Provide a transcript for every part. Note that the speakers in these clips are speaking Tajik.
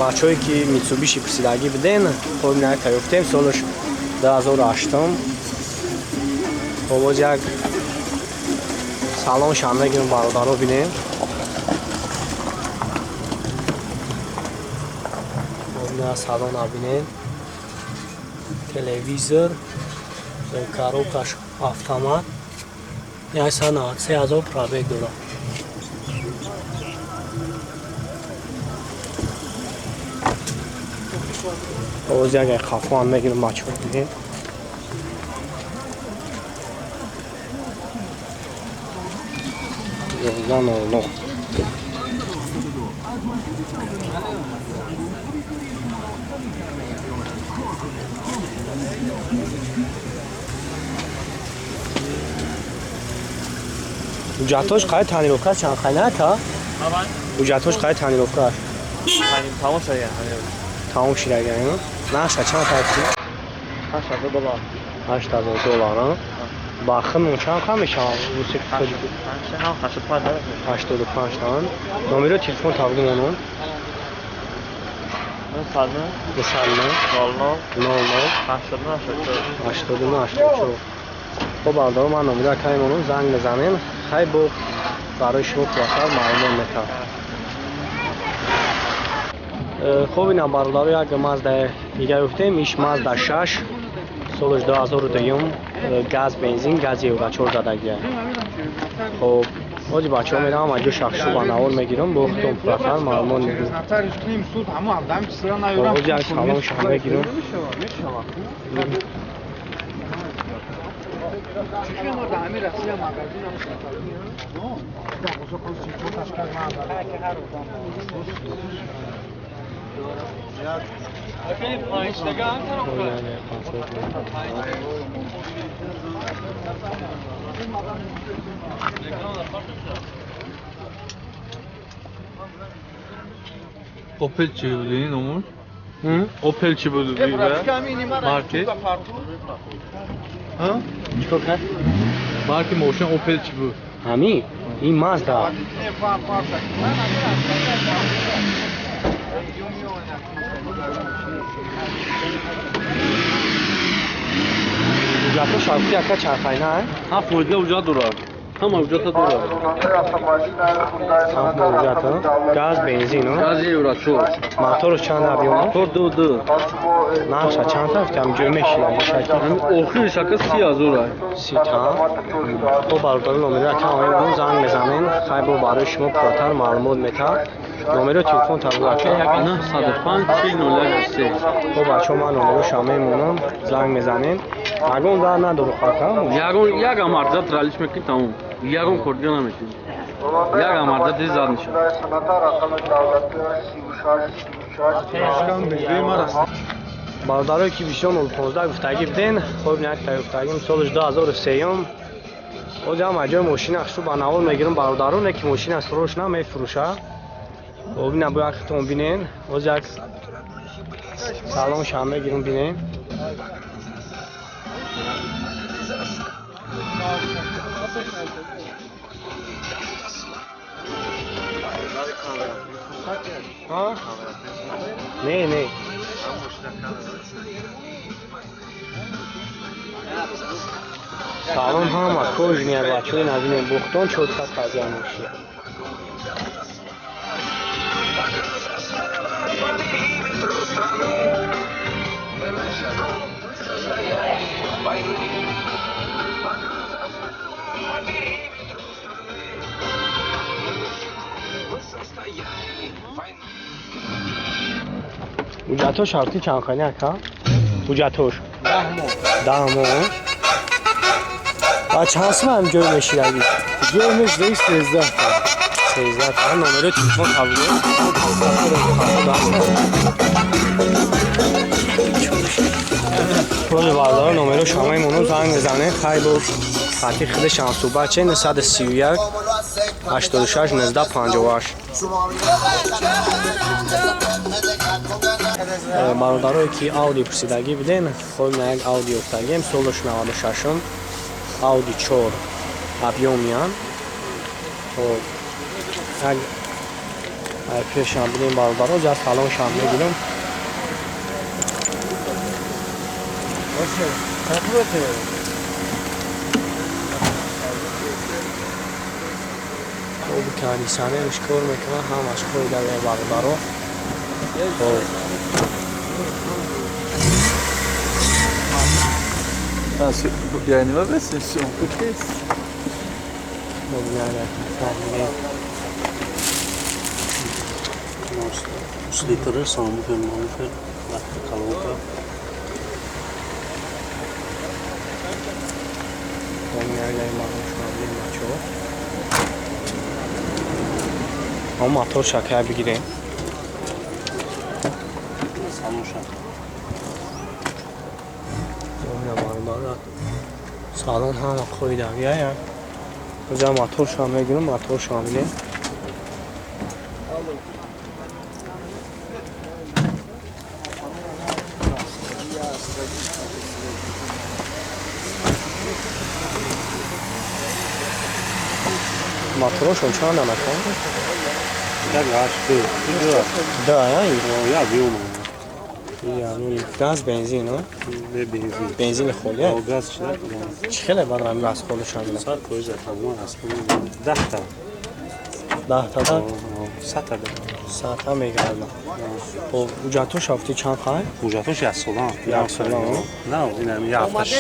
Бачаҳое ки Митсубиши пурсидагӣ буден, хоб як ёфтем, солаш 2008. Хоб, боз як салоншам мегирем, бародаро, бинем. Салона бинем, телевизор, коробкаш автомат, 193 000 пробег дорад. Боз як қафоам мегирем, бачаҳо, бинем. 11:00. Ҳуҷҷатҳош қай тонировка чанд хайна та? Ҳуҷҷатҳош қай тонировкааш? Тамом шуда. Тамом шудага. Нархша чанд қайти? 8000 доллар. 8000 доллар, а? Ба химон чанд қам мешавад? 85 тан. Номеро телефон табдим онон? 909 909 00 00 89 84. 89 84. Хоб, бародаро, ман номеро акаем онон, занг мезанем. Хай, бо барои шумо пурратар маълумот метавам. Хоб, ина, бародаро, як Мазда дига ёфтем. Иш Мазда 6, солаш 2002, газ бензин, газ евро 4 задагия. Хоб, ҳози бачаҳо меравам, аҷо шахшу ба навор мегирам, бо худтон пурратар маълумот мегирам. Ҳози як салоншам мегирам. Opel чӣ буди номуш? Opel чӣ буди марки? Чикор кард? Марки мошин Opel чӣ буд? Ҳами ин Мазда. Ҳуҷҷатҳо шарти ака чархайна? Ҳа, фоида ҳуҷҷат дорад. Ҳама ҳуҷҷата дорад. Ҳама ҳуҷҷата. Газ, бензин, Газ евро 4. Моторш чанд объём? Мотор 2.2. Нархша чанд тафт ҳам ҷой мешинад? Ҳамин охири шака 30 000 ай. 30 та. Хоб, бародари, номеро акам ҳамон, занг мезанем. Хай, бо барои шумо пурратар маълумот метавад. Номеро телефон табгӯ, ака. 905 40 01 3. Хоб, бачаҳо, ман номерошам мемонам, занг мезанем. Ягон дар надору хака? Ягон як амарзат ралиш мекунӣ, тамом. Ягон кор дига намекунӣ. Як амарзат ди зад мешавад. Бародарое ки бисёр 015 гуфтагӣ буден, хоб, як гуфтагим, солаш 2003. Боз ҳам аҷои мошина хусу ба навор мегирам, бародаро, не ки мошина срош намефурӯша. Хоб, ина бо яктон бинен. Боз як салоншам мегирам, бинен. Не, не. Салон ҳама кожаный, бачаҳои назинем, бухтон 400 қазия мошина. Ҳуҷҷатҳо шарти чанд хани, ака? Ҳуҷҷатҳош? 10 моҳ. 10 моҳ. Ба чанд сум ҳам ҷой мешидаги? Ҷой мешидаги 13 та. 13 та. Номеро телефон табгӯ. Бози, бародаро, номеро шамаи моно, занг мезанем. Хай, бо хати худашам суҳбат че 931 86 19 58. Бародарое ки Ауди пурсидагӣ буден, хоб, як Ауди ёфтагием, солаш 96-ум, Ауди 4 объёмиян. Хоб, як Пешам бинем бародаро, ҷа салоншам мегирам. Хоб, кондитсионерш кор мекунад, ҳамаш қоида бародаро. Хоб. Yani var besin, on peut Liter samufel mamufel kaloka. Мотор шакая бигирем. Салон ҳама қоидавия. Оҷа моторшам мегирам, моторшам бинем. Моторошон чанд анака? Як ҳашт ду. Да, я биём. Газ, бензин, Не бензин. Бензини холия? Газ чида? Чӣ хеле баъд газ холишам? 100% тамом аст. 10 та. 10 та да? 100 та. 100 та мегардам. Хоб, ҳуҷҷатҳо шафти чанд хай? Ҳуҷҷатҳош як сола. Як сола? На, ин як ҳафташ.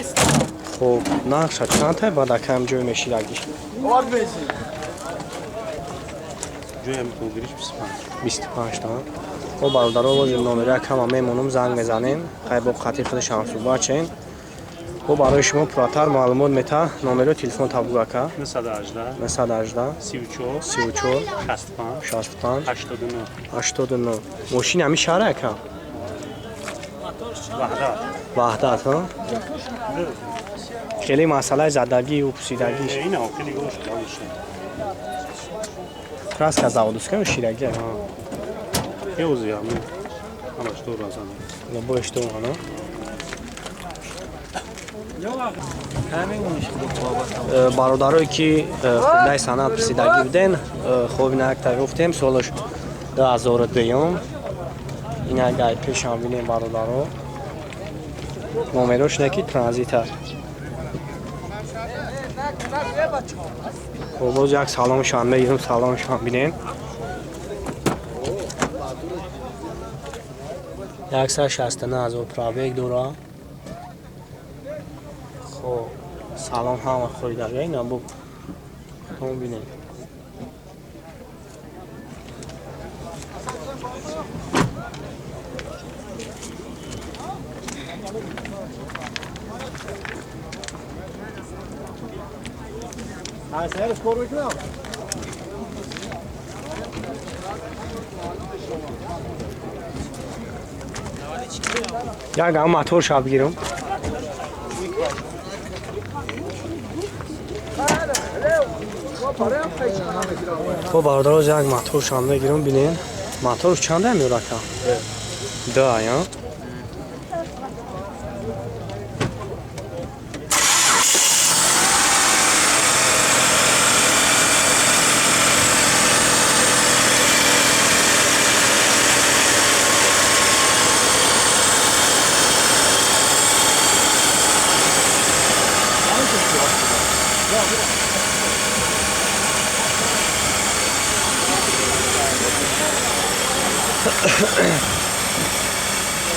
Хоб, нархша чанд тай баъд акам ҷой мешидагиш? Ҷоям тогириш 25. 25 та. Хоб, бародаро, лозим номери акама мемонам, занг мезанем. Хай бо хати худашам суҳбат шем. Бо барои шумо пурратар маълумот мета. Номеро телефон табуг ака. 918 918 34 34 65 65 89 89. Мошин ҳами шаҳра ака? Ваҳдат. Ваҳдат, ҳа? Хеле масъалаи задагию пусидагиш. Ина хеле гош галуша. Краска заводуская ширагия? Ёзи ҳами. Ҳамаш дора зан. Лобои штора, на? Бародарое ки хурдаи санъат пурсидагӣ буден, хоб, инак та гуфтем, солаш 2002. Инак ай пешам бинем бародаро. Номерош не ки транзита. Хоб, боз як салоншам мегирам, салоншам бинем. 169 000 пробег дора. Хоб, салон ҳама қоидавия, ина бо худтон бинем. Як ам мотор ша бигирам. Хоб, бародаро, як моторшам мегирам, бинем. Моторш чанда меёр ака? Да, я?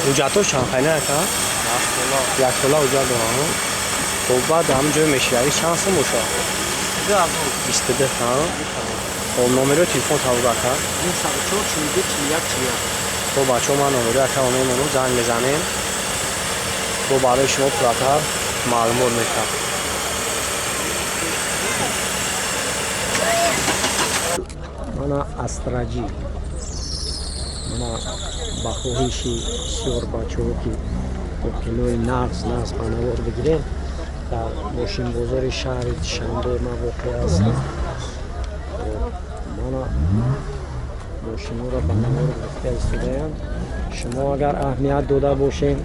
Ҳуҷҷатҳош чанд хайна ака? Як сола ҳуҷҷат дорам. Хоб, баъд ҳамин ҷои меширавӣ чанд сум бошад? 22, ҳа? Хоб, номерои телефон табуг ака. 904 42 41 41. Хоб, бачаҳо, ман номерои акаро мемонам, занг мезанем. Бо барои шумо пурратар маълумот метаҳам. Мана Астраҷи. Мана ба хоҳиши бисёр бачаҳо, ки оқилои нағз нағз ба навор бигирем, дар мошинбозори шаҳри Душанбе ман воқеъ ҳастам. Мана мошинҳоро ба навор гирифта истодаям. Шумо агар аҳамият дода бошем,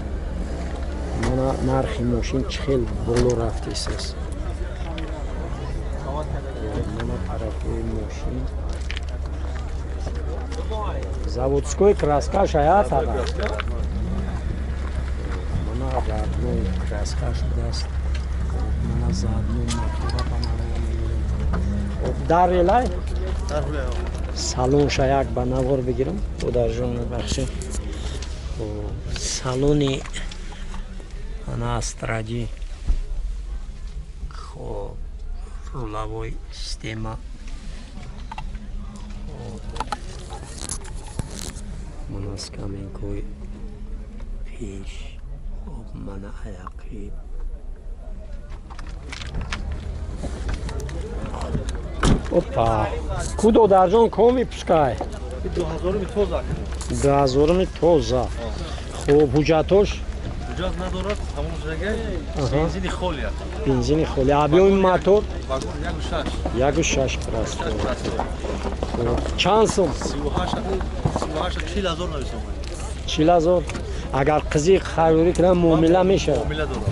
мана нархи мошин чӣ хел боло рафтисааст. Мана тарафҳои мошин. Заводской краска шаят ага. Мана родной краска шудааст. Мана заодно мотора ба навор мегирем. Дар релай? Салон шаяк ба навор бигирам. Одарҷон, мебахшед. Салони ана Астра Джи. Хоб, рулевой система. Мана скамейкои пеш. Хоб, мана аяқи. Опа, ку додарҷон, ком выпускай? 2000 тоза. 2000 тоза. Хуб, ҳуҷҷатош? Ҳуҷҷат надорад, ҳамон ҷага бензини холи аст. Бензини холи. Объёми мотор? Вагон 1.6. 1.6 просто. Чанд сум? 38 38 40 ҳазор нависом. 40 000. Агар қизи харидорӣ кунам, муомила мешавад? Муомила дорад.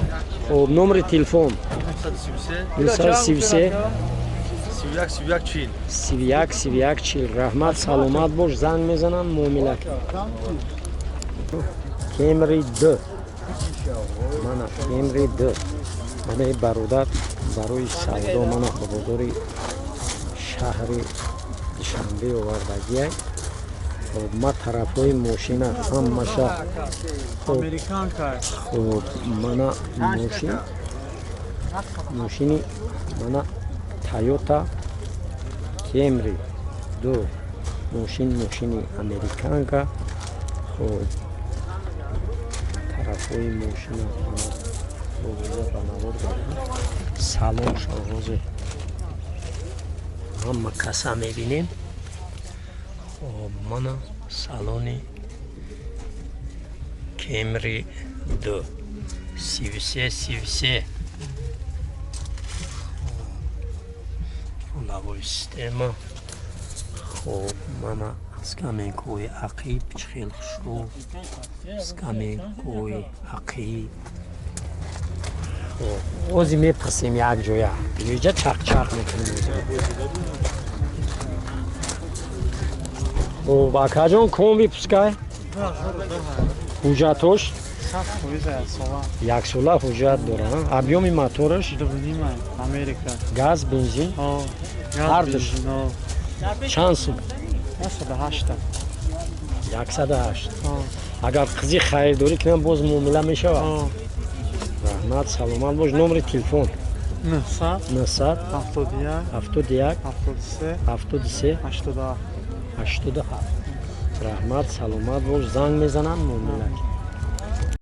Хуб, номери телефон? 933 933 31 31 40. 31 31 40. Раҳмат, саломат бош, занг мезанам, муомила кун. Кемри д, мана Кемри д. Мана и бародар барои савдо мана бозори шаҳри Душанбе овардагиай. Хоб, ма тарафҳои мошина ҳамаша. Хоб, мана мошин, мошини мана Тойота Кемри ду. Мошин, мошини американка. Хоб, тарафҳои мошина бовиза ба навор. Салон шоғози ҳама каса мебинем. Хоб, мана салони Кемри ду, 33 33. Рулевой система. Хоб, мана скамейкои ақиб чӣ хел хушрӯ, скамейкои ақиб. Хоб, ози мепурсем як ҷоя, иҷа чақчақ мекунем. Хоб, акаҷон, ком выпускай? Ҳуҷҷатош? Яксола ҳуҷҷат дора. Объёми мотораш? Газ, бензин? Ҳардуш. Чанд сум? 108. Агар қизи харидорӣ кунам, боз муомила мешавад? Раҳмат, саломат бош. Номери телефон? 900 71 73 87. Раҳмат, саломат бош, занг мезанам, муомила.